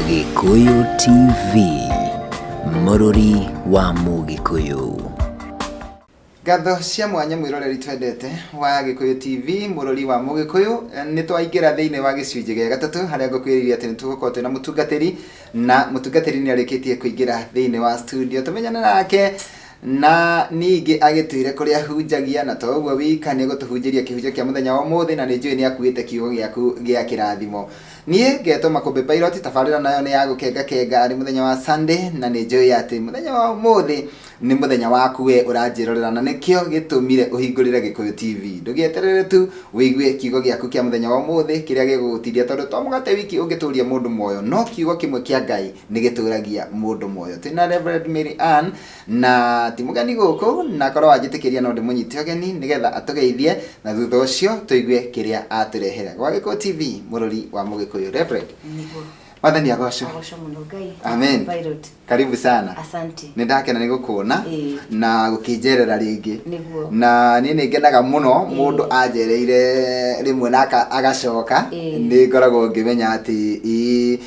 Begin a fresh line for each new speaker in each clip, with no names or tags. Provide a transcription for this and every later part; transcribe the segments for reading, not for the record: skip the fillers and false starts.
Gĩkũyũ TV, mũrũri wa Mũgĩkũyũ.
Ngatho cia mwanya mwĩroreri twendete wa Gĩkũyũ TV, mũrũri wa Mũgĩkũyũ. Nĩ twaingĩra thĩinĩ wa gĩcunjĩ gĩa gatatũ harĩa ngũkwĩrĩire atĩ nĩ tũgũkorwo twĩna mũtungatĩri, na mũtungatĩri nĩ arĩkĩtie kũingĩra thĩinĩ wa studio tũmenyane nake na ningĩ agĩtwĩre kũrĩa ahunjagia, na to ũguo wika, nĩ egũtũhunjĩria kĩhunjio kĩa mũthenya wa ũmũthĩ, na nĩ njũĩ nĩ akuĩte kiugo gĩaku gĩa kĩrathimo. Niĩ ngetwo Makũmbĩ Pilot, tabarĩra nayo nĩ ya gũkenga kenga arĩ mũthenya wa Sunday, na nĩ njũĩ atĩ mũthenya wa ũmũthĩ nĩ mũthenya waku we ũranjĩrorera, na nĩkĩo gĩtũmire ũhingũrĩre Gĩkũyũ TV. Ndũgĩeterere tu wĩigue kiugo gĩaku kĩa mũthenya wa ũmũthĩ kĩrĩa gĩgũgũtindia, tondũ to mũgate wiki ũngĩtũria mũndũ muoyo, no kiugo kĩmwe kĩa Ngai nĩ gĩtũragia mũndũ muoyo. Twĩna Reverend Mary Ann, na ti mũgeni gũkũ, na korwo wanjĩtĩkĩria no ndĩmũnyite ũgeni nĩgetha atũgeithie, na thutha ũcio tũigue kĩrĩa atũrehera. Gwa Gĩkũyũ TV, mũrũri wa Mũgĩkũyũ. Reverend,
Nĩguo.
Mwathani agocwo.
Agocwo mũno Ngai.
Amen.
Pilot.
Karibu sana.
Asante.
Nĩ ndakena nĩ gũkuona
Ĩĩ.
na gũkĩnjerera rĩngĩ.
Nĩguo.
Na niĩ nĩ ngenaga mũno mũndũ anjereire rĩmwe na agacoka.
Ĩĩ.
Nĩ ngoragwo ngĩmenya atĩ ĩĩ,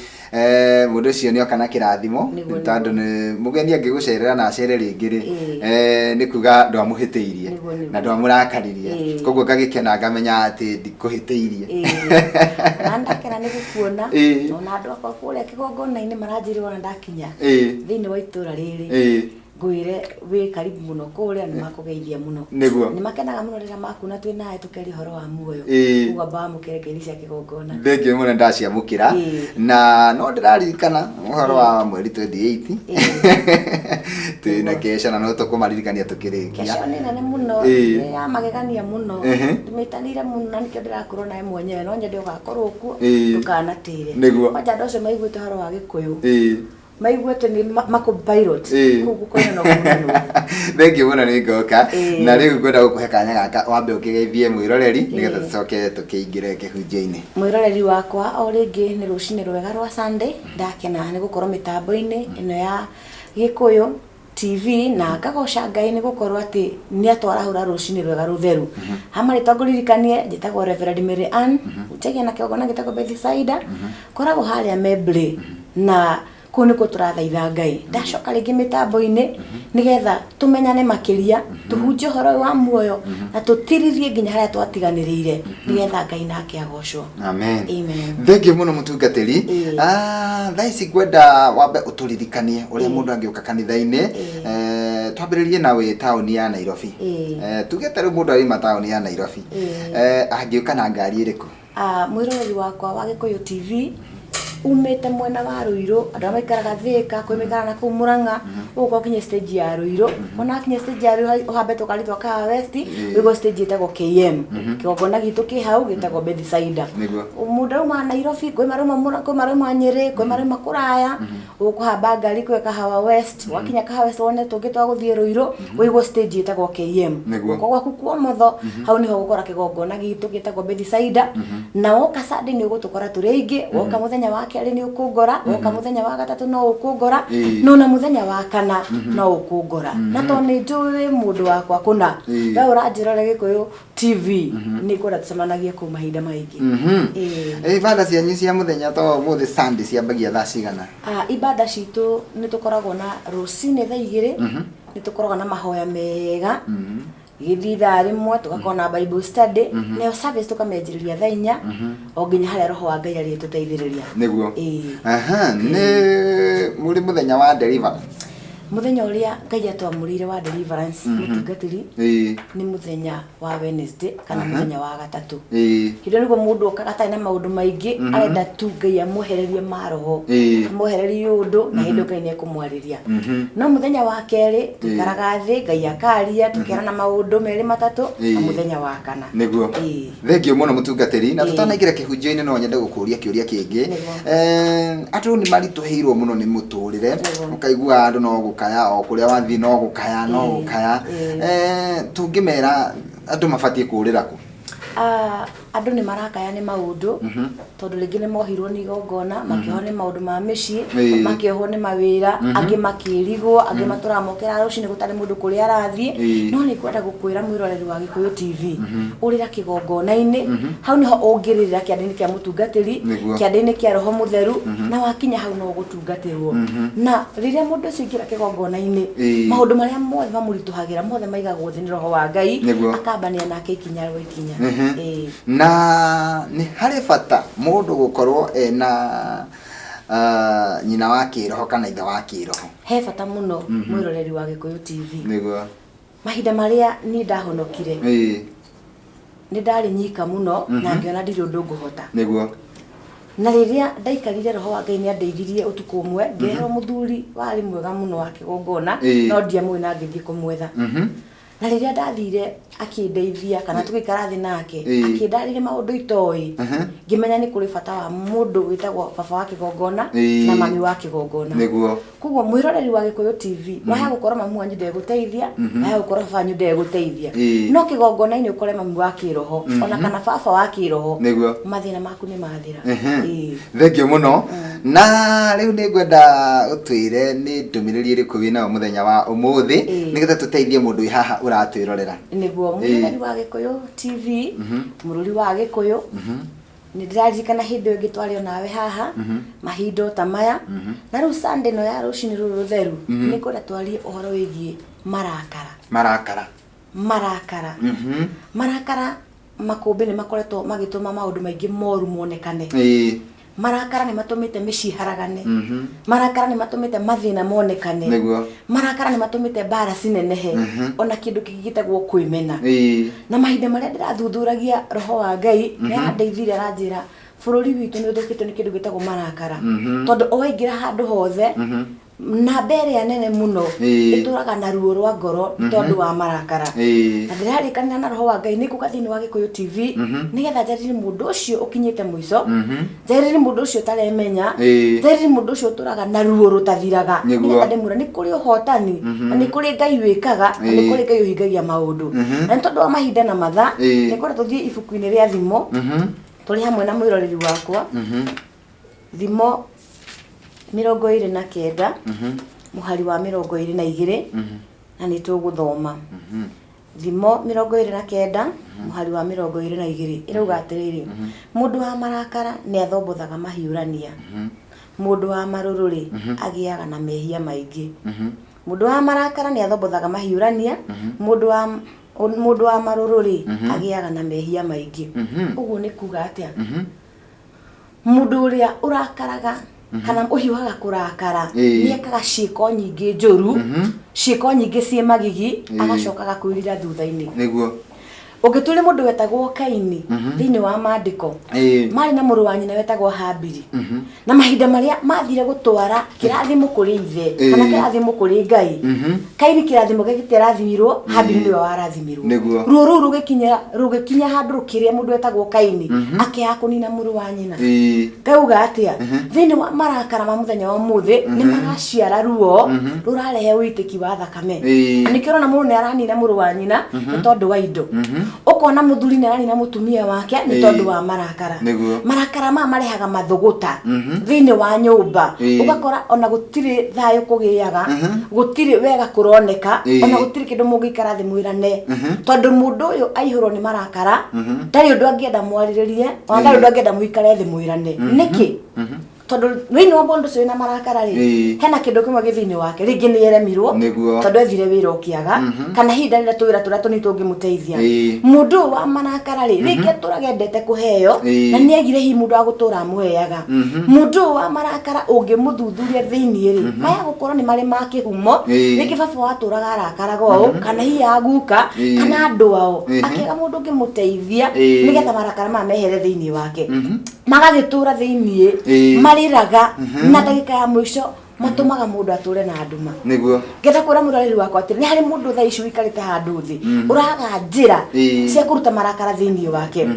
mũndũ ũcio nĩ oka na kĩrathimo.
Nĩguo.
Tondũ nĩ mũgeni angĩgũcerera na acere rĩngĩ rĩ,
Ĩĩ.
nĩ kuga ndwamũhĩtĩirie
Nĩguo.
na ndwamũrakaririe.
Ĩĩ.
Koguo ngagĩkena ngamenya atĩ ndikũhĩtĩirie.
Ĩĩ. Na ndakena nĩ gũkuona.
Ĩĩ.
Ona andũ akwa kũrĩa kĩgongona-inĩ maranjĩra ona ndakinya
Ĩĩ.
thĩinĩ wa itũra rĩrĩ.
Ĩĩ.
Ngwĩre wĩ karibu mũno kũrĩa, nĩ makũgeithia mũno.
Nĩguo.
Nĩ makenaga mũno rĩrĩa makuona twĩ nawe tũkĩaria ũhoro wa muoyo.
Ĩĩ.
Koguo amba wamũkĩre ngeithi cia kĩgongona.
Thengiũ mũno, ndaciamũkĩra.
Ĩĩ.
Na no ndĩraririkana ũhoro wa mweri 28 twĩna kesha, na no tũkũmaririkania tũkĩrĩkia.
Kesho nĩ nene mũno.
Ĩĩ.
Nĩ ya magegania mũno. Ndĩmĩtanĩire mũno na nĩkĩo ndĩrakorwo nawe mwenyewe, no nyende ũgakorwo kuo.
Ĩĩ.
Ndũkanatĩre.
Nĩguo.
Kwanja andũ acio maiguĩte ũhoro wa Gĩkũyũ,
Ĩĩ.
maigue atĩ nĩ Makũmbĩ Pilot.
Ĩĩ.
Kũu gũkonyo no kũnanwo.
Thengiũ mũno, nĩ ngoka.
Ĩĩ.
Na rĩu ngwenda gũkũhe kanya gaka wambe ũkĩgeithie mwĩroreri nĩgetha
Ĩĩ.
tũcoke tũkĩingĩre kĩhunjio-inĩ.
Mwĩroreri wakwa, o rĩngĩ nĩ rũcinĩ rwega rwa Sunday. Ndakena nĩ gũkorwo mĩtambo-inĩ ĩno ya Gĩkũyũ TV, na ngagoca Ngai nĩ gũkorwo atĩ nĩ atwarahũra rũcinĩ rwega rũtheru. Ha marĩtwa ngũririkanie, njĩtagwo Reverend Mary Ann, hunjagia na kĩgongona gĩtagwo Bethsaida, koragwo harĩa Membley, na kũu nĩkuo tũrathaitha Ngai. Ndacoka rĩngĩ mĩtambo-inĩ nĩgetha tũmenyane makĩria, tũhunjie ũhoro ũyũ wa muoyo na tũtirithie nginya harĩa twatiganĩrĩire, nĩgetha Ngai nake agocwo.
Amen.
Amen.
Thengiũ mũno, mũtungatĩri.
Ĩĩ.
Ah, thaa ici ngwenda wambe ũtũririkanie ũrĩa
Ĩĩ.
mũndũ angĩũka kanitha-inĩ.
Ĩĩ.
Twambĩrĩrie na wĩ taũni ya Nairobi.
Ĩĩ.
Tuge ta rĩu mũndũ araima taũni ya Nairobi.
Ĩĩ.
Angĩũka na ngari ĩrĩkũ?
Ah, mwĩroreri wakwa wa Gĩkũyũ TV, umĩte mwena wa Ruiru, andũ arĩa maikaraga Thĩka, kwĩ maikaraga na kũu Mũrang'a, ũgũka ũkinye stage ya Ruiru. Wona wakinya stage ya Ruiru, ũhambe tũkari twa Kahawa West, ũigwo stage ĩtagwo KM. Kĩgongona gitũ kĩ hau gĩtagwo Bethsaida.
Nĩguo.
Mũndũ arauma Nairobi, kwĩ marauma Mũrang'a, kwĩ marauma Nyĩrĩ, kwĩ marauma kũraya, ũkũhamba ngari kwĩ Kahawa West. Wakinya Kahawa West wone tũngĩ twa gũthiĩ Ruiru, ũigwo stage ĩtagwo KM.
Nĩguo.
Guoko gwaku kwa ũmotho, hau nĩho ũgũkora kĩgongona gitũ gĩtagwo Bethsaida. Na woka Sunday nĩ ũgũtũkora tũrĩ aingĩ, woka mũthenya wa kerĩ nĩ ũkũngora, woka mũthenya wa gatatũ no ũkũngora,
Ĩĩ.
no na mũthenya wa kana no ũkũngora. Na tondũ nĩ njũĩ wĩ mũndũ wakwa kũna,
Ĩĩ.
we ũranjĩrora Gĩkũyũ TV, nĩ ngwenda tũcemanagie kũu mahinda maingĩ. Ĩĩ.
Ibada cianyu cia mũthenya to ũmũthĩ Sunday ciambagia thaa cigana?
Ah, ibada citũ nĩ tũkoragwo na rũcinĩ thaa 2, nĩ tũkoragwo na mahoya mega. Gĩthiĩ ithaa rĩmwe tũgakorwo na Bible study, nayo service tũkamĩanjĩrĩria thaa 4 o nginya harĩa roho wa Ngai arĩtũteithĩrĩria.
Nĩguo.
Ĩĩ.
Aha, nĩ mũrĩ mũthenya wa deliverance?
Mũthenya ũrĩa Ngai atwamũrĩire wa deliverance, mũtungatĩri,
Ĩĩ.
nĩ mũthenya wa Wednesday kana mũthenya wa gatatũ.
Ĩĩ.
Hĩndĩ ĩyo nĩguo mũndũ okaga atarĩ na maũndũ maingĩ, arenda tu Ngai amwehererie maroho,
Ĩĩ.
amwehererie ũndũ, na hĩndĩ ĩyo Ngai nĩ ekũmwarĩria. No mũthenya wa kerĩ tũikaraga thĩ, Ngai akaria, tũkerana maũndũ merĩ matatũ, na
Ĩĩ.
mũthenya wa kana.
Nĩguo.
Ĩĩ.
Thengiũ mũno, mũtungatĩri, na
Ĩĩ.
tũtanaingĩra kĩhunjio-inĩ no nyende gũkũria kĩũria kĩngĩ.
Nĩguo.
Andũ nĩ maritũhĩirwo mũno nĩ mũtũrĩre.
Nĩguo.
Ũkaigua andũ no gũkaya, o kũrĩa wathiĩ no gũkaya, no
Ĩĩ.
gũkaya.
Ĩĩ.
Tũngĩmera andũ mabatiĩ kũũrĩra kũ?
Ah, Andũ nĩ marakaya nĩ maũndũ, tondũ rĩngĩ nĩ mohirwo nĩ igongona, makĩohwo nĩ maũndũ ma mĩciĩ, makĩohwo nĩ mawĩra, angĩ makĩrigwo, angĩ matũraga mokĩraga rũcinĩ gũtarĩ mũndũ kũrĩa arathiĩ. No nĩ ngwenda gũkwĩra mwĩroreri wa Gĩkũyũ TV, ũrĩra kĩgongona-inĩ, hau nĩho ũngĩrĩrĩra kĩande-inĩ kĩa mũtungatĩri, kĩande-inĩ kĩa Roho Mũtheru, na wakinya hau no ũgũtungatĩrwo. Na rĩrĩa mũndũ ũcio aingĩra kĩgongona-inĩ, maũndũ marĩa mothe mamũritũhagĩra mothe maigagwo thĩ nĩ Roho wa Ngai, akambania nake ikinya rwa ikinya. Ĩĩ.
Na nĩ harĩ bata mũndũ gũkorwo ena nyina wa kĩroho kana ithe wa kĩroho?
He bata mũno, mwĩroreri wa Gĩkũyũ TV. Mahinda marĩa niĩ ndahonokire, nĩ ndarĩ nyika mũno na ngĩona ndirĩ ũndũ ngũhota. Na rĩrĩa ndaikarire, Roho wa Ngai nĩ andeithirie ũtukũ ũmwe, ngĩreherwo mũthuri warĩ mwega mũno wa kĩgongona, no ndiamũĩ na ngĩthiĩ kũmwetha. Na rĩrĩa ndathire akĩndeithia kana tũgĩikara thĩ nake, akĩndarĩria maũndũ itoĩ, ngĩmenya nĩ kũrĩ bata wa mũndũ wĩtagwo baba wa kĩgongona na mami wa kĩgongona. Koguo mwĩroreri wa Gĩkũyũ TV, waya gũkorwo mami wanyu ndegũteithia, waya gũkorwo baba wanyu ndegũteithia, no kĩgongona-inĩ ũkore mami wa kĩroho ona kana baba wa kĩroho, mathĩna maku nĩ mathira. Ĩĩ.
Thengiũ mũno. Na rĩu nĩ ngwenda ũtwĩre nĩ ndũmĩrĩri ĩrĩkũ wĩ nayo mũthenya wa ũmũthĩ, nĩgetha tũteithie mũndũ wĩ haha ũratwĩrorera.
Nĩguo, mwĩroreri wa Gĩkũyũ TV, mũrũri wa Gĩkũyũ, nĩ ndĩraririkana hĩndĩ ĩyo ĩngĩ twarĩ o nawe haha mahinda o ta maya, na rĩu Sunday ĩno ya rũcinĩ rũrũ rũtheru, nĩ ngwenda twarie ũhoro wĩgiĩ marakara.
Marakara.
Marakara. Marakara makũmbĩ nĩ makoretwo magĩtũma maũndũ maingĩ moru monekane. Marakara nĩ matũmĩte mĩciĩ haragane. Marakara nĩ matũmĩte mathĩna monekane. Marakara nĩ matũmĩte mbara cinenehe. Ona kĩndũ kĩngĩ gĩtagwo kwĩmena. Na mahinda marĩa ndĩrathuthuragia Roho wa Ngai, nĩ arandeithirie, aranjĩra bũrũri witũ nĩ ũthũkĩtio nĩ kĩndũ gĩtagwo marakara. Tondũ o waingĩra handũ hothe, namba ĩrĩa nene mũno ĩtũraga na ruo rwa ngoro nĩ tondũ wa marakara. Na ndĩrarĩkanĩra na Roho wa Ngai nĩ ngũka thĩinĩ wa Gĩkũyũ TV, nĩgetha njarĩrie mũndũ ũcio ũkinyĩte mũico, njarĩrie mũndũ ũcio ũtaremenya, njarĩrie mũndũ ũcio ũtũraga na ruo rũtathiraga, nĩgetha ndĩmwĩre nĩ kũrĩ ũhotani, na nĩ kũrĩ Ngai wĩkaga, na nĩ kũrĩ Ngai ũhingagia maũndũ. Na nĩ tondũ wa mahinda na mathaa, nĩ ngwenda tũthiĩ ibuku-inĩ rĩa Thimo, tũrĩ hamwe na mwĩroreri wakwa. Thimo 29, mũhari wa 22, na nĩ tũgũthoma. Thimo 29, mũhari wa 22 ĩrauga atĩrĩrĩ, mũndũ wa marakara nĩ athombothaga mahiũrania, mũndũ wa marũrũ-rĩ, agĩaga na mehia maingĩ. Mũndũ wa marakara nĩ athombothaga mahiũrania, mũndũ wa marũrũ-rĩ, agĩaga na mehia maingĩ. Ũguo nĩ kuga atĩa? Mũndũ ũrĩa ũrakaraga kana ũhiũhaga kũrakara, nĩ ekaga ciĩko nyingĩ njũru, ciĩko nyingĩ ciĩ magigi, agacoka agakwĩrira thutha-inĩ. Ũngĩtuĩria mũndũ wetagwo Kaini thĩinĩ wa maandĩko, marĩ na mũrũ wa nyina wetagwo Habili, na mahinda marĩa mathire gũtwara kĩrathimo kũrĩ ithe kana kĩrathimo kũrĩ Ngai, Kaini kĩrathimo gĩake gĩtiarathimirwo, Habili nĩwe warathimirwo. Ruo rũu rũgĩkinya handũ rũkĩrĩa mũndũ wetagwo Kaini akĩaga kũnina mũrũ wa nyina. Ngauga atĩa? Thĩinĩ wa marakara ma mũthenya wa ũmũthĩ nĩ maraciara ruo rũrarehe ũitĩki wa thakame. Na nĩkĩo ũrona mũndũ nĩ aranina mũrũ wa nyina nĩ tondũ wa indo. Ũkona mũthuri nĩ aranina mũtumia wake nĩ tondũ wa marakara. Marakara maya marehaga mathũgũta thĩinĩ wa nyũmba. Ũgakora ona gũtirĩ thayũ kũgĩaga, gũtirĩ wega kũroneka, ona gũtirĩ kĩndũ mũngĩikara thĩ mwĩrane. Tondũ mũndũ ũyũ aihũrwo nĩ marakara, ndarĩ ũndũ angĩenda mwarĩrĩrie, ona ndarĩ ũndũ angĩenda mũikare thĩ mwĩrane. Nĩkĩ? Tondũ thĩinĩ wa mũndũ ũcio wĩna marakara rĩ, hena kĩndũ kĩmwe gĩ thĩinĩ wake, rĩngĩ nĩ eremirwo, tondũ ethire wĩra ũkĩaga, kana hihi ndarĩ na tũwĩra tũrĩa tũnini tũngĩmũteithia. Mũndũ ũyũ wa marakara rĩ, rĩngĩ atũraga endete kũheo, na nĩ agire hihi mũndũ wa gũtũra amũheaga. Mũndũ ũyũ wa marakara ũngĩmũthuthuria thĩinĩ rĩ, maya gũkorwo nĩ marĩ ma kĩhumo, rĩngĩ baba watũraga arakaraga ũũ, kana hihi aguka, kana andũ ao, akĩaga mũndũ ũngĩmũteithia, nĩgetha marakara maya mehere thĩinĩ wake. Magagĩtũra thĩinĩ, marĩraga, na ndagĩka ya mũico matũmaga mũndũ atũre na nduma. Ngenda kwĩra mũroreri wakwa atĩrĩ, nĩ harĩ mũndũ thaa ici ũikarĩte handũ thĩ, ũraga njĩra cia kũruta marakara thĩinĩ wake.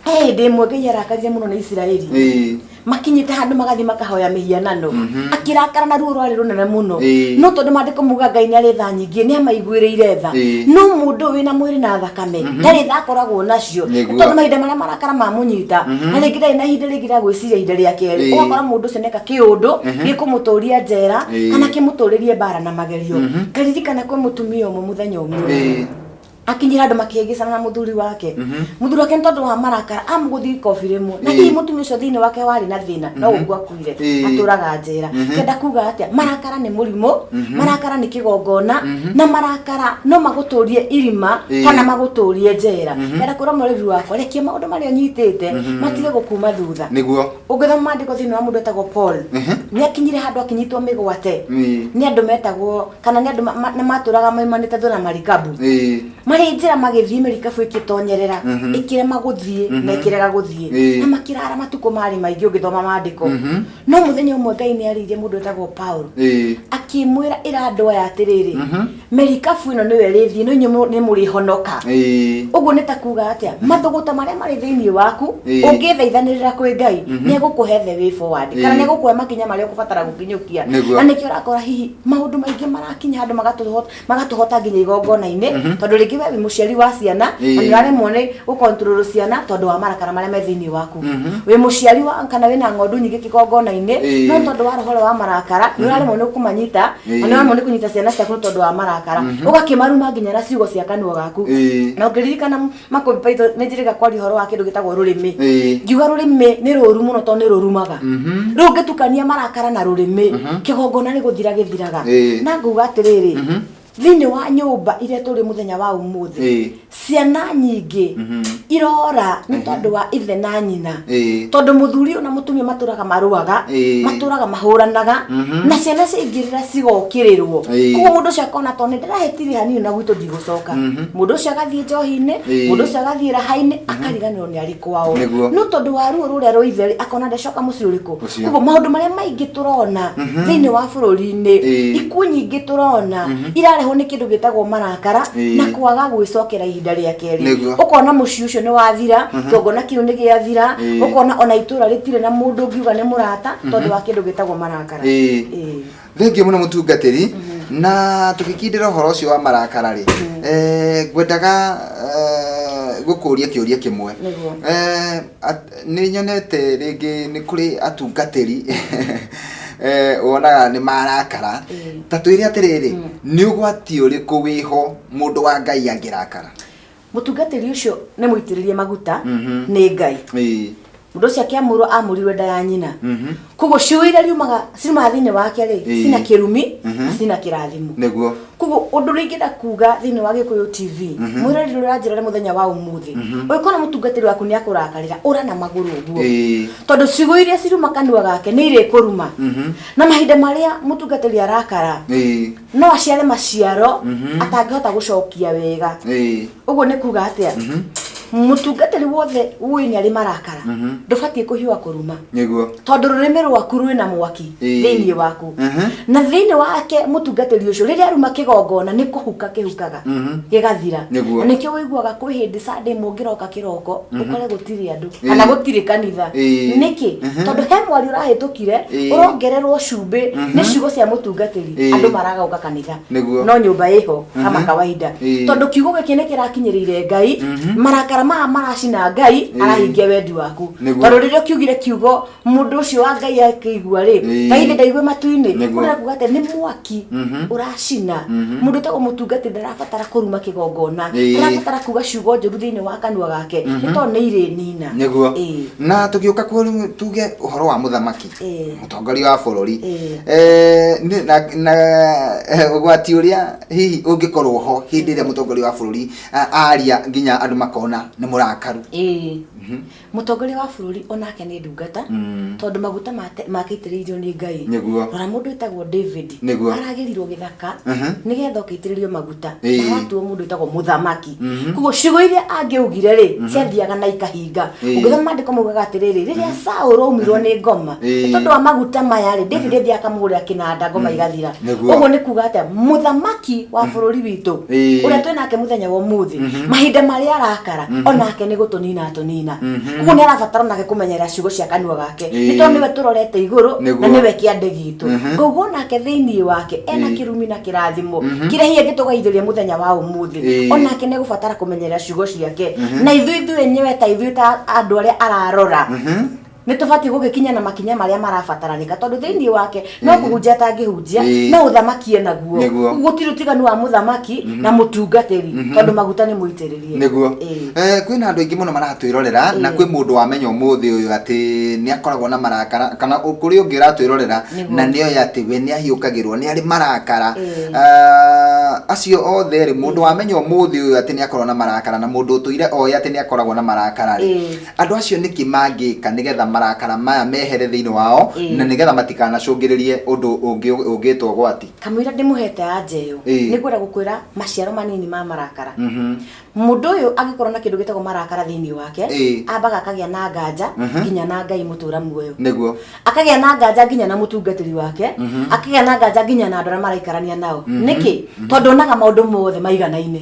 He hĩndĩ ĩmwe Ngai arakarire mũno nĩ Isiraeli. Makinyĩte handũ magathiĩ makahoya mĩhianano, akĩrakara na ruo rwarĩ rũnene mũno. No tondũ maandĩko muga Ngai nĩ arĩ tha nyingĩ, nĩ amaiguĩrĩire tha. No mũndũ ũyũ wĩna mwĩrĩ na thakame ndarĩ tha akoragwo nacio. Tondũ mahinda marĩa marakara mamũnyita, na rĩngĩ ndarĩ na ihinda rĩngĩ rĩa gwĩciria ihinda rĩa kerĩ, ũgakora mũndũ ũcio nĩeka kĩũndũ gĩkũmũtũria njera kana kĩmũtũrĩrie mbara na magerio. Ngaririkana kwĩ mũtumia ũmwe mũthenya ũmwe akinyira andũ makĩhĩngĩcana na mũthuri wake. Mũthuri wake nĩ tondũ wa marakara amũgũthire ikobi rĩmwe, na hihi mũtumia ũcio thĩinĩ wake warĩ na thĩna no gũkua akuire, atũraga njera. Kenda kuga atĩa? Marakara nĩ mũrimũ, marakara nĩ kĩgongona, na marakara no magũtũrie irima kana magũtũrie njera. Kenda kwĩra mũrĩri wakwa, rekia maũndũ marĩa ũnyitĩte matige gũkuma thutha. Ũngĩthoma maandĩko thĩinĩ wa mũndũ etagwo Paul, nĩ akinyire handũ akinyitwo mĩgwate nĩ andũ metagwo kana nĩ andũ nĩ matũraga maimanĩte thũ na marikabu. Marĩ njĩra magĩthiĩ, merikabu ĩkĩtonyerera, ĩkĩrema gũthiĩ na ĩkĩrega gũthiĩ, na makĩrara matukũ marĩ maingĩ ũngĩthoma maandĩko. No mũthenya ũmwe Ngai nĩ arĩirie mũndũ wetagwo Paul, akĩmwĩra, ĩra andũ aya atĩrĩrĩ, merikabu ĩno nĩyo ĩrĩthiĩ, no inyuĩ nĩ mũrĩhonoka. Ũguo nĩ ta kuga atĩa? Mathũgũta marĩa marĩ thĩinĩ waku, ũngĩthaithanĩrĩra kwĩ Ngai, nĩ egũkũhe the way forward, kana nĩ egũkũhe makinya marĩa ũkũbatara gũkinyũkia. Na nĩkĩo ũrakora hihi maũndũ maingĩ marakinya handũ magatũhota nginya igongona-inĩ, tondũ rĩngĩ we wĩ mũciari wa ciana na nĩ ũraremwo nĩ gũcontrol ciana tondũ wa marakara marĩa me thĩinĩ waku. Wĩ mũciari wa kana wĩna ng'ondu nyingĩ kĩgongona-inĩ, no tondũ wa roho ũrĩa wa marakara nĩ ũraremwo nĩ kũmanyita, na nĩ ũraremwo nĩ kũnyita ciana ciaku nĩ tondũ wa marakara, ũgakĩmaruma nginya na ciugo cia kanua gaku. Na ũngĩririkana makũmbĩ paitho, nĩ njĩrĩga kwaria ũhoro wa kĩndũ gĩtagwo rũrĩmĩ. Ngiuga rũrĩmĩ nĩ rũru mũno tondũ nĩ rũrumaga. Rĩu ũngĩtukania marakara na rũrĩmĩ, kĩgongona nĩ gũthira gĩthiraga. Na nguga atĩrĩrĩ, thĩinĩ wa nyũmba iria tũrĩ mũthenya wa ũmũthĩ, ciana nyingĩ irora nĩ tondũ wa ithe na nyina, tondũ mũthuri ũyũ na mũtumia matũraga marũaga, matũraga mahũranaga, na ciana ciaingĩrĩra cigokĩrĩrwo. Koguo mũndũ ũcio akona tondũ nĩ ndĩrahĩtirie hanini na gwitũ ndigũcoka, mũndũ ũcio agathiĩ njohi-inĩ, mũndũ ũcio agathiĩ raha-inĩ, akariganĩrwo nĩ arĩ kwao. No tondũ wa ruo rũrĩa rwa ithe rĩ, akona ndacoka mũciĩ ũrĩkũ. Koguo maũndũ marĩa maingĩ tũrona thĩinĩ wa bũrũri-inĩ, ikuũ nyingĩ tũrona irarehwo nĩ kĩndũ gĩtagwo marakara na kwaga gwĩcokera ihinda rĩa kerĩ. Ũkona mũciĩ ũcio nĩ wathira, kĩgongona kĩu nĩ gĩathira, ũkona ona itũra rĩtirĩ na mũndũ ũngiuga nĩ mũrata tondũ wa kĩndũ gĩtagwo marakara.
Thengiũ mũno mũtungatĩri. Na tũgĩkindĩra ũhoro ũcio wa marakara rĩ, ngwendaga gũkũria kĩũria kĩmwe. Nĩ nyonete rĩngĩ nĩ kũrĩ atungatĩri wonaga nĩ marakara. Ta twĩre atĩrĩrĩ, nĩ ũgwati ũrĩkũ wĩho mũndũ wa Ngai angĩrakara?
Mũtungatĩri ũcio nĩ mũitĩrĩrie maguta nĩ Ngai. Mũndũ ũcio akĩamũrwo amũrirwe nda ya nyina. Koguo ciugo iria riumaga ciumaga thĩinĩ wake rĩ, cina kĩrumi na cina kĩrathimo. Koguo ũndũ ũrĩa ingĩenda kuga thĩinĩ wa Gĩkũyũ TV, mwĩroreri ũrĩa ũranjĩrore mũthenya wa ũmũthĩ, ũngĩkona mũtungatĩri waku nĩ akũrakarĩra, ũra na magũrũ ũguo. Tondũ ciugo iria ciruma kanua gake nĩ irĩkũruma. Na mahinda marĩa mũtungatĩri arakara, no aciare maciaro atangĩhota gũcokia wega. Ũguo nĩ kuga atĩa? Mũtungatĩri wothe ũĩ nĩ arĩ marakara, ndũbatiĩ kũhiũha kũruma, tondũ rũrĩmĩ rwaku rwĩna mwaki thĩinĩ waku. Na thĩinĩ wake mũtungatĩri ũcio rĩrĩa aruma kĩgongona nĩ kũhuka kĩhukaga gĩgathira. Na nĩkĩo ũiguaga kwĩ hĩndĩ Sunday mũngĩroka kĩroko ũkore gũtirĩ andũ kana gũtirĩ kanitha. Nĩkĩ? Tondũ he mwari ũrahĩtũkire ũrongererwo cumbĩ nĩ ciugo cia mũtungatĩri, andũ maraga gũka kanitha. No nyũmba ĩho kama kawaida, tondũ kiugo gĩkĩ nĩ kĩrakinyĩrĩire Ngai, marakara maya maracina Ngai arahingia wendi waku. Tondũ rĩrĩa ũkiugire kiugo, mũndũ ũcio wa Ngai akĩigua rĩ, Ngai nĩ ndaigue matu-inĩ. Ũrenda kuga atĩ nĩ mwaki ũracina. Mũndũ ũtagwo mũtungatĩri ndarabatara kũruma kĩgongona, ndarabatara kuga ciugo njũru thĩinĩ wa kanua gake, nĩ tondũ nĩ irĩnina.
Na tũgĩũka kuo rĩu tuge ũhoro wa mũthamaki, mũtongoria wa bũrũri, na ũgwati ũrĩa hihi ũngĩkorwo ho hĩndĩ ĩrĩa mũtongoria wa bũrũri aria nginya andũ makona nĩ mũrakaru.
Mũtongoria wa bũrũri onake nĩ ndungata, tondũ maguta make aitĩrĩirio nĩ Ngai. Rora mũndũ wĩtagwo David, aragĩrirwo gĩthaka nĩgetha ũkĩitĩrĩrio maguta, na watuo mũndũ wĩtagwo mũthamaki. Koguo ciugo iria angĩaugire rĩ, ciathiaga na ikahinga. Ũngĩthoma maandĩko maugaga atĩrĩrĩ, rĩrĩa Saũlũ aumirwo nĩ ngoma nĩ tondũ wa maguta maya rĩ, David athiaga akamũhũrĩra kĩnanda ngoma igathira. Ũguo nĩ kuga atĩa? Mũthamaki wa bũrũri witũ ũrĩa twĩ nake mũthenya wa ũmũthĩ, mahinda marĩa arakara, Onake nĩ gũtũnina atũnina. Koguo nĩ arabatara onake kũmenyerera ciugo cia kanua gake, nĩ tondũ nĩwe tũrorete igũrũ na nĩwe kĩande gitũ. Koguo onake thĩinĩ wake ena kĩrumi na kĩrathimo kĩrĩa hihi angĩtũgaithĩria mũthenya wa ũmũthĩ. Onake nĩ egũbatara kũmenyerera ciugo ciake, na ithuĩ enyewe ta ithuĩ ta andũ arĩa ararora nĩ tũbatiĩ gũgĩkinya na makinya marĩa marabataranĩka, tondũ thĩinĩ wake no kũhunjia atangĩhunjia, no ũthamaki enaguo. Gũtirĩ ũtiganu wa mũthamaki na mũtungatĩri, tondũ maguta nĩ mũitĩrĩrie.
Kwĩna andũ aingĩ mũno maratwĩrorera, na kwĩ mũndũ wamenya ũmũthĩ ũyũ atĩ nĩ akoragwo na marakara, kana kũrĩ ũngĩ ũratwĩrorera na nĩoĩ atĩ we nĩ ahiũkagĩrwo, nĩ arĩ marakara. Acio othe rĩ, mũndũ wamenya ũmũthĩ ũyũ atĩ nĩ akoragwo na marakara na mũndũ ũtũire oĩ atĩ nĩ akoragwo na marakara rĩ, andũ acio nĩkĩ mangĩka nĩgetha marakara maya mehere thĩinĩ wao na nĩgetha matikanacũngĩrĩrie ũndũ ũngĩ ũngĩtwo ũgwati?
Kamũira ndĩmũhete anja ĩyo, nĩ ngwenda gũkwĩra maciaro manini ma marakara. Mũndũ ũyũ angĩkorwo na kĩndũ gĩtagwo marakara thĩinĩ wake, ambaga akagĩa na nganja nginya na Ngai mũtũra muoyo, akagĩa na nganja nginya na mũtungatĩri wake, akagĩa na nganja nginya na andũ arĩa maraikarania nao. Nĩkĩ? Tondũ onaga maũndũ mothe maiganaine.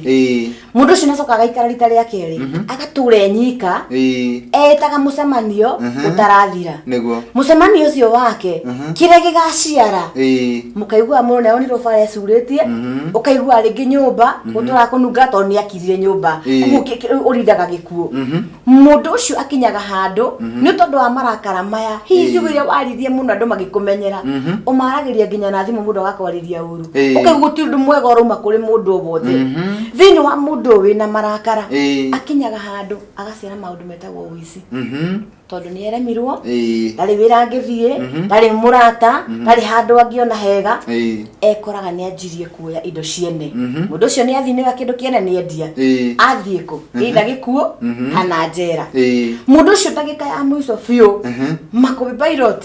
Mũndũ ũcio nĩacokaga agaikara rita rĩa kerĩ, agatũra enyika, etaga mũcemanio ũtarathira. Mũcemanio ũcio wake, kĩrĩa gĩgaciara, mũkaigua mũndũ nĩaronirwo bara ecurĩtie, ũkaigua rĩngĩ nyũmba gũtũraga kũnunga tondũ nĩakirire nyũmba. Ũguo ũrindaga gĩkuũ. Mũndũ ũcio akinyaga handũ nĩ tondũ wa marakara maya, hihi ciugo iria waririe mũno andũ magĩkũmenyera, ũmaragĩria nginya na thimũ, mũndũ agakwarĩria ũru, ũkaigua gũtirĩ ũndũ mwega ũrauma kũrĩ mũndũ o wothe. Thĩinĩ wa mũndũ ũyũ wĩna marakara, akinyaga handũ agaciara maũndũ metagwo ũici, tondũ nĩ eremirwo, ndarĩ wĩra angĩthiĩ, ndarĩ mũrata, ndarĩ handũ angĩona hega. Ekoraga nĩ anjirie kuoya indo ciene. Mũndũ ũcio nĩ athiĩ nĩoya kĩndũ kĩene, nĩ endia. Athiĩ kũ? Either gĩkuũ kana njera. Mũndũ ũcio ndagĩka ya mũico biũ, makũbĩ pilot,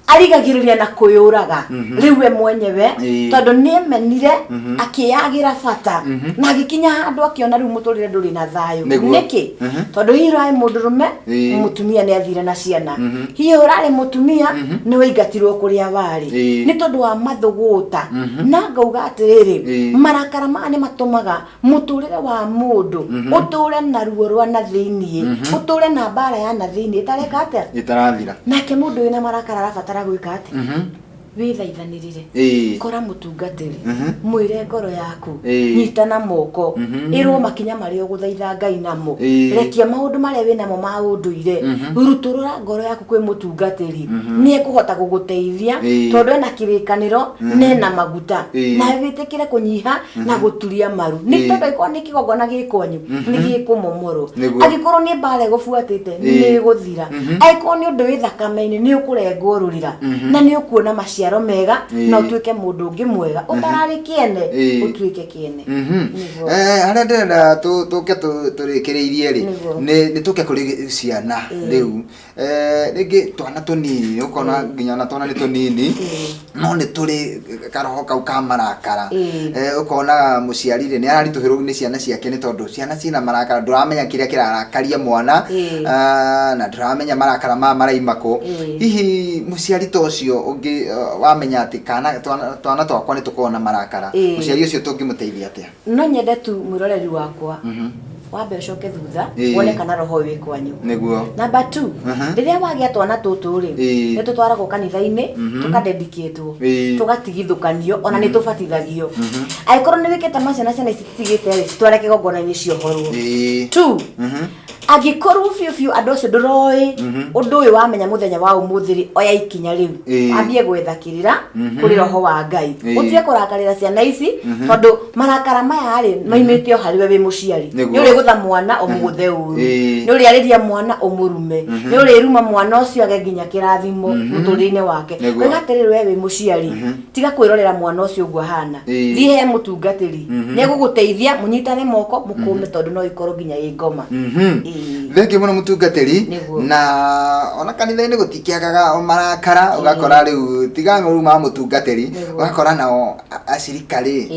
arigagĩrĩria na kwĩyũraga rĩu we mwenyewe, tondũ nĩ emenire, akĩyagĩra bata na agĩkinya handũ akĩona rĩu mũtũrĩre ndũrĩ na thayũ. Nĩkĩ? Tondũ hihi ũrarĩ mũndũrũme, mũtumia nĩ athire na ciana, hihi ũrarĩ mũtumia, nĩ waingatirwo kũrĩa warĩ nĩ tondũ wa mathũgũta. Na ngauga atĩrĩrĩ, marakara maya nĩ matũmaga mũtũrĩre wa mũndũ ũtũre na ruo rwa na thĩiniĩ, ũtũre na mbara ya na thĩiniĩ ĩtareka atĩa?
Ĩtarathira.
Nake mũndũ wĩna marakara arabatara gwĩka atĩa? Wĩthaithanĩrĩre. Kora mũtungatĩri, mwĩre ngoro yaku, nyitana moko, ĩrwo makinya marĩa ũgũthaitha Ngai namo. Rekia maũndũ marĩa wĩ namo ma ũndũire, rutũrũra ngoro yaku kwĩ mũtungatĩri, nĩ ekũhota gũgũteithia, tondũ ena kĩrĩkanĩro na ena maguta. Nawe wĩtĩkĩre kũnyiha na gũturia maru, nĩ tondũ angĩkorwo nĩ kĩgongona gĩ kwanyu, nĩ gĩkũmomorwo. Angĩkorwo nĩ mbara ĩgũbuatĩte, nĩ ĩgũthira. Angĩkorwo nĩ ũndũ wĩ thakame-inĩ, nĩ ũkũrengwo rũrĩra na nĩ ũkuona maciaro mega, na ũtuĩke mũndũ ũngĩ mwega ũtararĩ kĩene, ũtuĩke kĩene. Nĩguo.
Harĩa ndĩrenda tũke tũrĩkĩrĩirie rĩ, nĩ tũke kũrĩ ciana rĩu. Rĩngĩ twana tũnini, ũkona nginya ona twana nĩ tũnini, no nĩ tũrĩ karoho kau ka marakara. Ũkona mũciari rĩ, nĩ araritũhĩrwo nĩ ciana ciake, nĩ tondũ ciana ciĩna marakara, ndũramenya kĩrĩa kĩrarakaria mwana, na ndũramenya marakara maya maraima kũ. Hihi mũciari ta ũcio ũngĩ wamenya atĩ kana twana twakwa nĩ tũkoragwo na marakara, mũciari ũcio tũngĩmũteithia atĩa?
No nyende tu mwĩroreri wakwa wambe ũcoke thutha, wone kana roho ũyũ wĩ kwanyu. Number 2, rĩrĩa wagĩa twana tũtũ rĩ, nĩ tũtwaragwo kanitha-inĩ, tũkadedicatwo, tũgatigithũkanio, ona nĩ tũbatithagio. Angĩkorwo nĩ wĩkĩte macio na ciana ici titigĩte rĩ, citware kĩgongona-inĩ ciohorwo. Two, angĩkorwo biũ biũ andũ acio ndũroĩ ũndũ ũyũ, wamenya mũthenya wa ũmũthĩ rĩ, oya ikinya rĩu, wambie gwetha kĩrĩra kũrĩ roho wa Ngai, ũtige kũrakarĩra ciana ici, tondũ marakara maya rĩ, maimĩte o harĩ we wĩ mũciari. Nĩ ũrĩgũtha mwana ũmũgũthe ũru, nĩ ũrĩarĩria mwana ũmũrume, nĩ ũrĩruma mwana ũcio age nginya kĩrathimo mũtũrĩre-inĩ wake. Oiga atĩrĩrĩ, we wĩ mũciari, tiga kwĩrorera mwana ũcio ũguo ahana. Thiĩ he mũtungatĩri, nĩ egũgũteithia, mũnyitane moko mũkũme, tondũ no ĩkorwo nginya ĩ ngoma.
Thengiũ mũno mũtungatĩri.
Nĩguo.
Na ona kanitha-inĩ gũtikĩagaga marakara, ũgakora rĩu tiga rĩu ma mũtungatĩri,
Nĩguo.
ũgakora nao acirika rĩ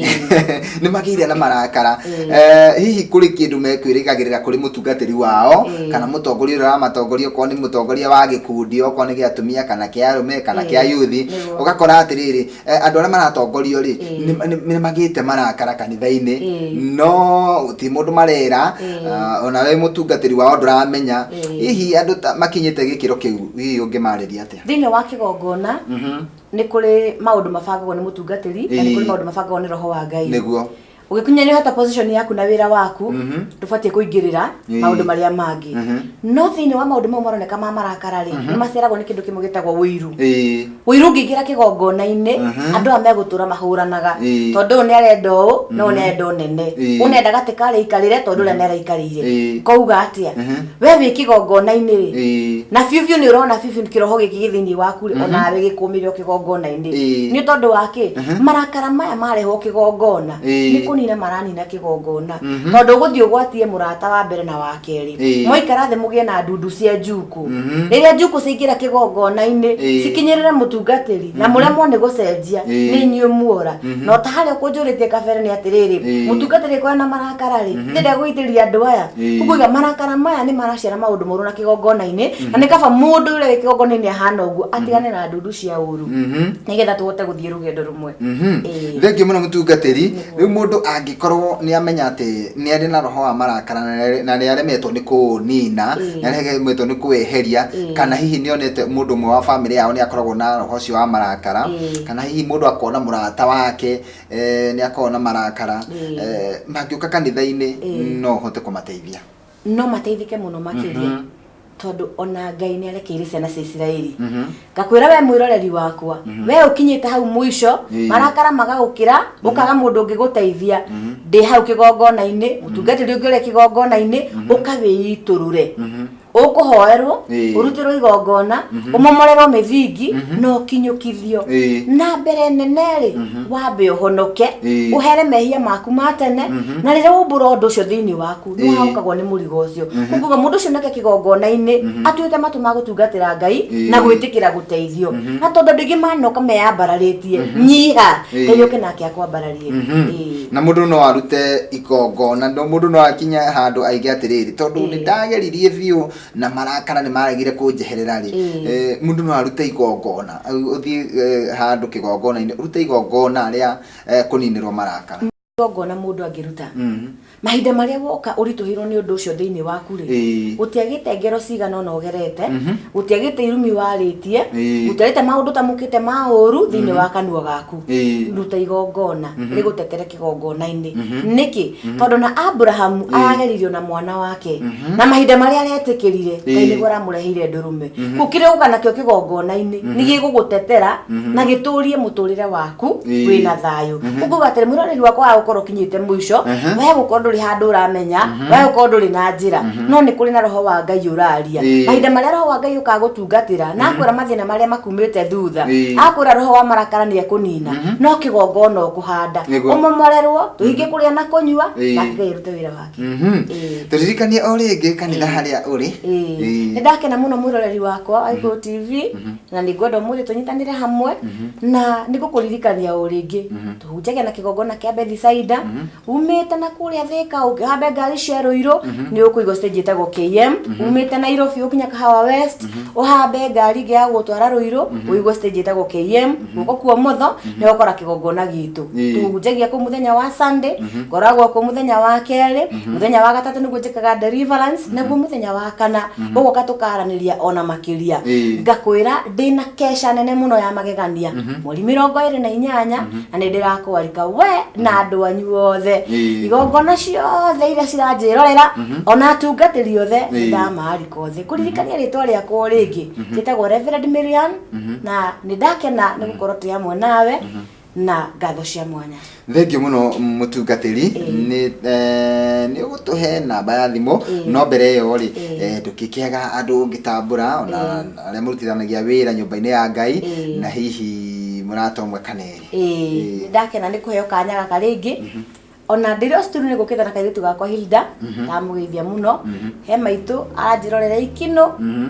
nĩ magĩire na marakara. Hihi kũrĩ kĩndũ mekwĩrĩgagĩrĩra kũrĩ mũtungatĩri wao kana mũtongoria ũrĩa ũramatongoria, okorwo nĩ mũtongoria wa gĩkundi, okorwo nĩ gĩa atumia kana kĩa arũme kana kĩa yuthi, ũgakora atĩrĩrĩ, andũ arĩa maratongorio rĩ nĩ magĩte marakara kanitha-inĩ, no ti mũndũ marera, ona we mũtungatĩri wao ndũramenya. Hihi andũ ta makinyĩte gĩkĩro kĩu, hihi ũngĩmarĩria atĩa?
Thĩinĩ wa kĩgongona nĩ kũrĩ maũndũ mabangagwo nĩ mũtungatĩri na nĩ kũrĩ maũndũ mabangagwo nĩ roho wa Ngai. Ũgĩkinya nĩ ũhota position yaku na wĩra waku, ndũbatiĩ kũingĩrĩra maũndũ marĩa mangĩ. No thĩinĩ wa maũndũ mau maroneka ma marakara rĩ, nĩ maciaragwo nĩ kĩndũ kĩmwe gĩtagwo ũiru. Ũiru ũngĩingĩra kĩgongona-inĩ, andũ aya megũtũra mahũranaga, tondũ ũyũ nĩ arenda ũũ na ũyũ nĩ arenda ũnene, ũyũ nĩ arenda gatĩ karĩa aikarĩre tondũ ũrĩa nĩ araikarĩire. Ngauga atĩa, we wĩ kĩgongona-inĩ rĩ, na biũ biũ nĩ ũrona biũ biũ kĩroho gĩkĩ gĩ thĩinĩ waku rĩ, onawe gĩkũmĩre o kĩgongona-inĩ. Nĩ tondũ wa kĩ? Marakara maya marehwo kĩgongona nĩ kũnina maranina kĩgongona, tondũ ũgũthiĩ ũgwatie mũrata wa mbere na wa kerĩ, mwaikara thĩ mũgĩe na ndundu cia njukũ. Rĩrĩa njukũ ciaingĩra kĩgongona-inĩ, cikinyĩrĩre mũtungatĩri na mũremwo nĩ gũcenjia, nĩ inyuĩ muora. No ta harĩa ũkũnjũrĩtie kabere nĩ atĩrĩrĩ, mũtungatĩri akorwo na marakara rĩ, ndĩrenda gũitĩrĩria andũ aya. Ũkũiga marakara maya nĩ maraciara maũndũ moru na kĩgongona-inĩ, na nĩ kaba mũndũ ũrĩa wĩ kĩgongona-inĩ ahana ũguo atigane na ndundu cia ũru, nĩgetha tũhote gũthiĩ rũgendo rũmwe.
Thengiũ mũno mũtungatĩri. Rĩu mũndũ angĩkorwo nĩ amenya atĩ nĩ arĩ na roho wa marakara na nĩ aremetwo nĩ kũũnina, nĩ aremetwo nĩ kũweheria, kana hihi nĩ onete mũndũ ũmwe wa bamĩrĩ yao nĩ akoragwo na roho ũcio wa marakara, kana hihi mũndũ akona mũrata wake nĩ akoragwo na marakara, mangĩũka kanitha-inĩ no ũhote kũmateithia?
No mateithĩke mũno makĩria, tondũ ona Ngai nĩ arekeire ciana cia Isiraeli. Ngakwĩra we mwĩroreri wakwa, we ũkinyĩte hau mũico, marakara magagũkĩra, ũkaga mũndũ ũngĩgũteithia, ndĩ hau kĩgongona-inĩ, mũtungatĩri ũngĩ ũrĩa kĩgongona-inĩ, ũkawĩitũrũre, ũkũhoerwo, ũrutĩrwo igongona, ũmomorerwo mĩthingi na ũkinyũkithio. Na mbere nene rĩ, wambe ũhonoke, ũhere mehia maku ma tene, na rĩrĩa waumbũra ũndũ ũcio thĩinĩ waku, nĩ wahokagwo nĩ mũrigo ũcio. Koguo mũndũ ũcio nake kĩgongona-inĩ atuĩte matũ ma gũtungatĩra Ngai na gwĩtĩkĩra gũteithio, na tondũ andũ aingĩ manoka meyambararĩtie, nyiha, Ngai oke nake akwambararie.
Na mũndũ no arute igongona, no mũndũ no akinye handũ aige atĩrĩrĩ, tondũ nĩ ndageririe biũ na marakara nĩ maregire kũnjeherera rĩ, mũndũ no arute igongona, ũthiĩ handũ kĩgongona-inĩ ũrute igongona rĩa kũninĩrwo marakara.
Igongona mũndũ angĩruta mahinda marĩa woka ũritũhĩirwo nĩ ũndũ ũcio thĩinĩ waku rĩ, gũtiagĩte ngero cigana ũna ũgerete, gũtiagĩte irumi warĩtie, gũtiagĩte maũndũ ũtamũkĩte ma ũru thĩinĩ wa kanua gaku, ruta igongona rĩgũtetere kĩgongona-inĩ. Nĩkĩ? Tondũ na Abrahamu arageririo na mwana wake, na mahinda marĩa aretĩkĩrire, Ngai nĩguo aramũreheire ndũrũme. Kũu kĩrĩa ũgũka nakĩo kĩgongona-inĩ nĩ gĩgũgũtetera na gĩtũrie mũtũrĩre waku wĩna thayũ. Ũguo atĩrĩ, mwĩroreri wakwa, wa gũkorwo ũkinyĩte mũico, we gũkorwo ndũrĩ handũ ũramenya, we gũkorwo ndũrĩ na njĩra, no nĩ kũrĩ na roho wa Ngai ũraria. Mahinda marĩa roho wa Ngai ũkagũtungatĩra na akwĩra mathĩna marĩa makumĩte thutha, akwĩra roho wa marakara nĩ ekũnina, no kĩgongona ũkũhanda, ũmomorerwo, tũhinge kũrĩa na kũnyua, nake Ngai arute wĩra wake.
Tũririkanie o rĩngĩ kanitha harĩa ũrĩ.
Nĩ ndakena mũno mwĩroreri wakwa wa Gĩkũyũ TV, na nĩ ngwenda ũmũthĩ tũnyitanĩre hamwe, na nĩ ngũkũririkania o rĩngĩ tũhunjagia na kĩgongona kĩa Bethisaida. Umĩte na kũrĩa Thĩka, ũngĩhambe ngari cia Rũirũ nĩ ũkũigua stage ĩtagwo KM. Umĩte Nairobi ũkinya Kahawa West, ũhambe ngari ĩngĩ ya gũgũtwara Rũirũ, ũigue stage ĩtagwo KM, guoko kwa ũmotho nĩ ũgũkora kĩgongona gitũ. Tũhunjagia kũu mũthenya wa Sunday, ngoragwo kũu mũthenya wa kerĩ, mũthenya wa gatatũ nĩguo njĩkaga deliverance, naguo mũthenya wa kana ũgoka tũkaranĩria ona makĩria. Ngakwĩra ndĩna kesha nene mũno ya magegania mweri 28, na nĩ ndĩrakwarika we na andũ anyu othe, igongona ciothe iria ciranjĩrorera, ona atungatĩri othe, nĩ ndamarika othe. Kũririkania rĩtwa rĩakwa o rĩngĩ, njĩtagwo Reverend Miriam, na nĩ ndakena nĩ gũkorwo twĩ hamwe nawe, na ngatho cia mwanya.
Thengiũ mũno mũtungatĩri. Nĩ ũgũtũhe namba ya thimũ, no mbere ĩyo rĩ, ndũkĩkĩaga andũ ũngĩtambũra, ona arĩa mũrutithanagia wĩra nyũmba-inĩ ya Ngai, na hihi mũrata ũmwe kana erĩ.
Ĩĩ, nĩ ndakena nĩ kũheo kanya gaka rĩngĩ. Ona ndĩrĩ o studio nĩ gũkĩte na kairĩtu gakwa Hilda, ndamũgeithia mũno. He maitũ aranjĩrorera ikinũ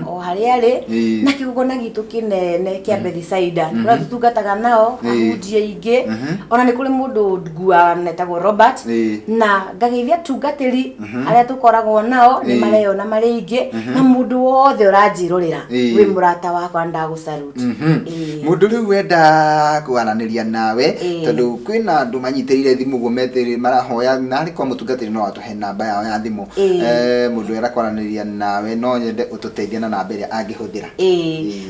o harĩa arĩ, na kĩgongona gitũ kĩnene kĩa Bethisaida kũrĩa tũtungataga nao ahunjia aingĩ. Ona nĩ kũrĩ mũndũ nguaga na etagwo Robert, na ngageithia atungatĩri arĩa tũkoragwo nao nĩ mareyona marĩ aingĩ, na mũndũ wothe ũranjĩrorera wĩ mũrata wakwa, ndagũsalute.
Mũndũ rĩu wenda kwaranĩria nawe, tondũ kwĩna andũ manyitĩrĩire thimũ ũguo metĩrĩ marahoya, na arĩ kwa mũtungatĩri no atũhe namba yao ya thimũ. Mũndũ wenda kwaranĩria nawe, no nyende ũtũteithie na namba ĩrĩa angĩhũthĩra.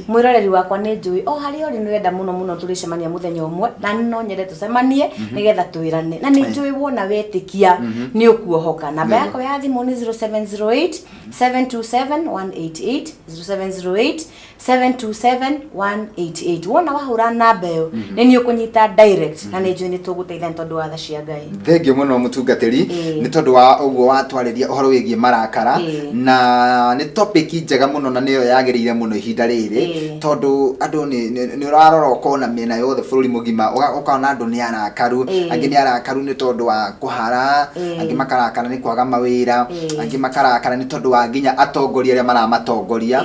Mwĩroreri wakwa, nĩ njũĩ o harĩa ũrĩ nĩ ũrenda mũno mũno tũrĩcemania mũthenya ũmwe, na no nyende tũcemanie nĩgetha twĩrane, na nĩ njũĩ wona wetĩkia nĩ ũkuohoka. Namba yakwa ya thimũ nĩ 0708 727 188, 0708 727 188. Wona wahũra namba ĩyo nĩ niĩ ũkũnyita direct, na nĩ njũĩ nĩ tũgũteithania tondũ wa tha cia Ngai.
Thengiũ mũno mũtungatĩri, nĩ tondũ wa ũguo watwarĩria ũhoro wĩgiĩ marakara, na nĩ topic njega mũno na nĩyo yagĩrĩire mũno ihinda rĩrĩ, tondũ andũ nĩ ũrarora ũkona mĩena yothe bũrũri mũgima, ũkona andũ nĩ arakaru. Angĩ nĩ arakaru nĩ tondũ wa kũhara, angĩ makarakara nĩ kwaga mawĩra, angĩ makarakara nĩ tondũ wa nginya atongoria arĩa maramatongoria.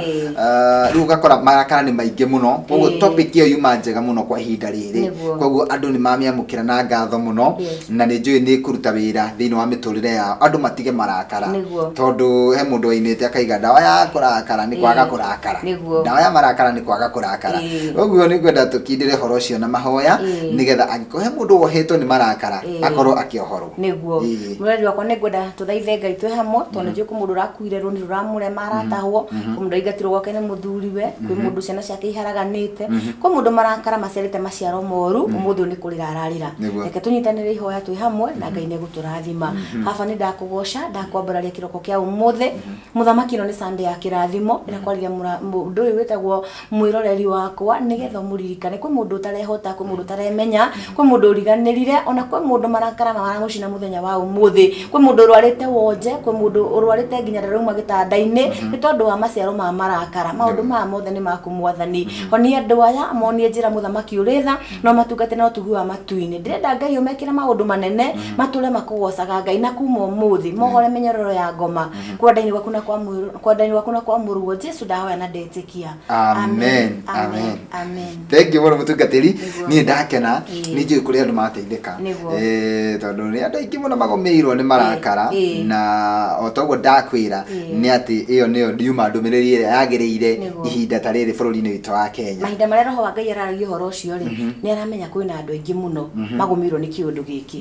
Rĩu ũgakora marakara nĩ maingĩ mũno, koguo topic ĩyo yuma njega mũno kwa ihinda rĩrĩ. Koguo andũ nĩ mamĩamũkĩra na ngatho mũno, na nĩ njũĩ nĩ kũruta wĩra thĩinĩ wa mĩtũrĩre yao, andũ matige marakara. Tondũ he mũndũ wainĩte akaiga ndawa ya kũrakara nĩ kwaga kũrakara. Ndawa ya marakara nĩ kwaga kũrakara. Ũguo nĩ ngwenda tũkindĩre ũhoro ũcio na mahoya, nĩgetha angĩkorwo he mũndũ wohetwo nĩ marakara, akorwo akĩohorwo.
Nĩguo. Mũreri wakwa, nĩ ngwenda tũthaithe Ngai twĩ hamwe, tondũ nĩ njũĩ kwĩ mũndũ ũrakuire rũni rũramũrema aratahwo, kwĩ mũndũ aingatirwo gwake nĩ mũthuriwe, kwĩ mũndũ ciana ciake iharaganĩte, kwĩ mũndũ marakara maciarĩte maciaro moru, ũmũthĩ ũyũ nĩ kũrĩra ararĩra. Reke tũnyitanĩre ihoya twĩ hamwe na Ngai nĩ egũtũrathima. Baba, nĩ ndakũgoca, ndakwambararia kĩroko kĩa ũmũthĩ. Mũthamaki, ĩno nĩ Sunday ya kĩrathimo. Ndĩrakwarĩria mũndũ ũyũ wĩtagwo mwĩroreri wakwa nĩgetha ũmũririkane. Kwĩ mũndũ ũtarehota, kwĩ mũndũ ũtaremenya, kwĩ mũndũ ũriganĩrire, ona kwĩ mũndũ marakara maramũcina mũthenya wa ũmũthĩ, kwĩ mũndũ ũrwarĩte wonje, kwĩ mũndũ ũrwarĩte nginya ndarauma gĩtanda-inĩ nĩ tondũ wa maciaro ma marakara. Maũndũ maya mothe nĩ maku Mwathani. Honia andũ aya, monie njĩra, mũthamaki ũrĩ tha, no matungate na ũtugi wa matu-inĩ. Ndĩrenda Ngai ũmekĩre maũndũ manene, matũre makũgocaga Ngai, na kuma ũmũthĩ mohore mĩnyororo ya ngoma. Kwenda-inĩ gwaku na kwa kwenda-inĩ gwaku na kwa mũruo Jesu, ndahoya na ndetĩkia.
Amen, amen. Amen. Thank you mũno mũtungatĩri. Niĩ ndakena. Nĩ njũĩ kũrĩ andũ mateithĩka. Tondũ nĩ andũ aingĩ mũno magũmĩirwo nĩ marakara, na o toguo ndakwĩra nĩ atĩ ĩyo nĩyo yuma ndũmĩrĩri ĩrĩa yagĩrĩire ihinda ta rĩrĩ bũrũri-inĩ witũ wa Kenya.
Mahinda marĩa Roho wa Ngai araragia ũhoro ũcio rĩ, nĩ aramenya kwĩna andũ aingĩ mũno magũmĩirwo nĩ kĩũndũ gĩkĩ.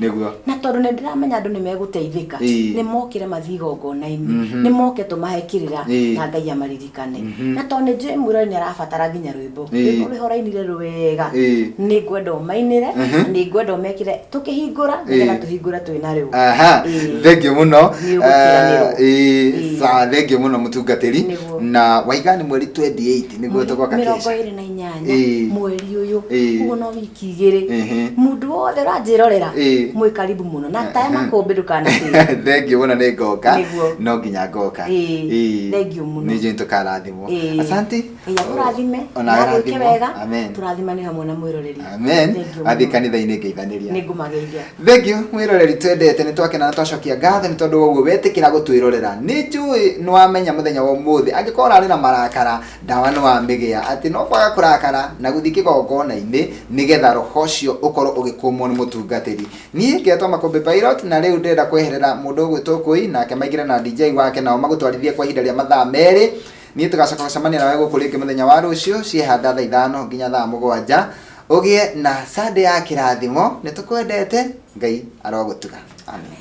Na tondũ nĩ ndĩramenya andũ nĩ megũteithĩka, nĩ mokĩre mathiĩ igongona-inĩ, nĩ moke tũmahe kĩrĩra na Ngai amaririkane. Na tondũ nĩ njũĩ mwĩrori nĩ arabatara nginya rwĩmbo, rwĩmbo rwĩho ũrainire rwega, nĩ ngwenda ũmainĩre, nĩ ngwenda ũmekĩre tũkĩhingũra, nĩgetha tũhingũre twĩ na rĩu.
Aha, thengiũ mũno. Nĩ ũgũtiganĩrwo. Sawa, thengiũ mũno mũtungatĩri. Na waiga nĩ mweri 28 nĩguo tũgoka
mĩrongo kesha. 28 mweri ũyũ. Ũguo no wiki 2. Mũndũ wothe ũranjĩrorera, mwĩ karibu mũno na taya makũmbĩ ndũkanatĩre.
Thengiũ mũno, nĩ ngoka. No nginya ngoka.
Thengiũ mũno.
Nĩ njũĩ tũkarathimwo. Asante.
Ngai akũrathime
Ona
na agwĩke
arathimwo.
wega.
Amen.
Tũrathimane hamwe na mwĩroreri.
Amen.
Thengiũ
Athiĩ
mũno.
kanitha-inĩ ngeithanĩria.
Nĩ ngũmageithia.
Thengiũ mwĩroreri twendete, nĩ twakena na twacokia ngatho nĩ tondũ wa ũguo wetĩkĩra gũtwĩrorera. Nĩ njũĩ nĩ wamenya mũthenya wa ũmũthĩ angĩkorwo ũrarĩ na marakara, ndawa nĩ wamĩgĩa, atĩ no kwaga kũrakara na gũthiĩ kĩgongona-inĩ nĩgetha roho ũcio ũkorwo ũgĩkũmwo nĩ mũtungatĩri. Niĩ ngetwo Makũmbĩ Pilot, na rĩu ndĩrenda kweherera mũndũ ũgwĩtwo Kũi nake maingĩre na DJ wake nao magũtwarithie kwa ihinda rĩa mathaa 2. Niĩ tũgacoka gũcemania nawe gũkũ rĩngĩ mũthenya wa rũciũ ciehanda thaa 5 nginya thaa 7. Ũgĩe na Sunday ya kĩrathimo, nĩ tũkwendete, Ngai arogũtuga. Amen.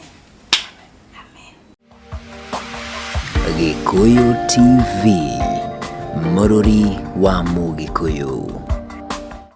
Gĩkũyũ TV, mũrũri wa Mũgĩkũyũ.